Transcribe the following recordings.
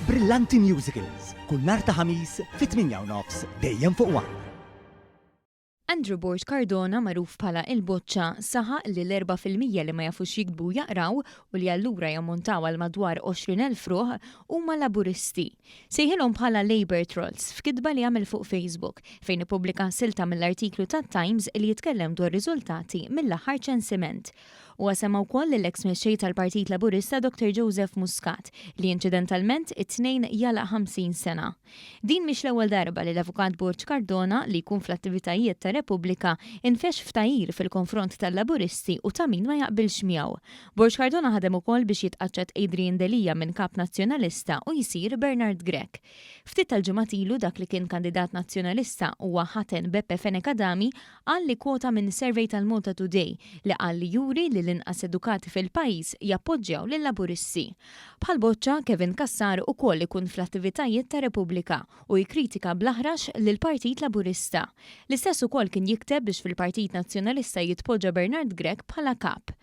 Brillanti Musicals, kull nhar ta' Ħamis fit-8 u nofs dejjem fuq One. Andrew Borg Cardona, magħruf bħala Il-Boċċa, saħaq li l-4% li ma jafux jiktbu u jaqraw u li allura jammontaw għal madwar 20,000 ruħ, huma Laburisti. Sejħilhom bħala Labour Trolls f'kitba li għamel fuq Facebook, fejn ippubblika silta mill-artiklu tat-Times li jitkellem dwar riżultati mill-aħħar ċensiment. Huwa semma wkoll lill-eks Mexxej tal-Partit Laburista Dr Joseph Muscat, li inċidentalment it-Tnejn jagħlaq 50 sena. Din mhix l-ewwel darba li l-Avukat Borg Cardona, li jkun fl-attivitajiet ta' Repubblika, infexx f'tagħjir fil-konfront tal-Laburisti u ta' min ma jaqbilx miegħu. Borg Cardona ħadem ukoll biex jitqaċċat Adrian Delia minn Kap Nazzjonalista u jsir Bernard Grech. Ftit tal-ġimgħat ilu dak li kien kandidat Nazzjonalista huwa ħaten Beppe Fenech Adami Qal li kwota minn survey tal-Malta Today li qal li juri li l-inqas edukati fil-pajjiż jappoġġjaw lil-Laburisti. Bħal Boccia, Kevin Cassar ukoll ikun fl-attivitajiet ta' Repubblika u jikkritika bl-aħrax lill-Partit Laburista. L-istess ukoll kien jikteb biex fil-Partit Nazzjonalista jitpoġġa Bernard Grech bħala Kap.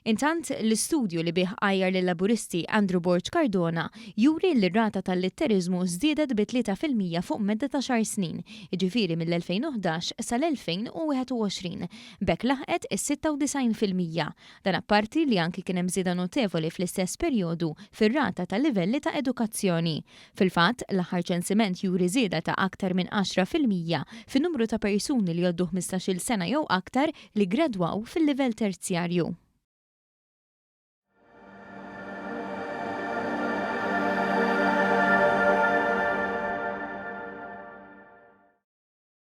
Intant, l-istudju li bih għajjar lil-Laburisti Andrew Borg Cardona juri li r-rata tal-litteriżmu żdiedet bi 3% fuq medda ta' xahar snin, jiġifieri mill-2011 sal-2021. B'hekk laħqet is-96%. Dan apparti li anki kien hemm żieda notevoli fl-istess perjodu fir-rata ta' livelli ta' edukazzjoni. Fil-fatt, l-aħħar ċensiment juri żieda ta' aktar minn 10% fin-numru ta' persuni li jgħoddu 15-il sena jew aktar li ggradwaw fil-livell terzjarju.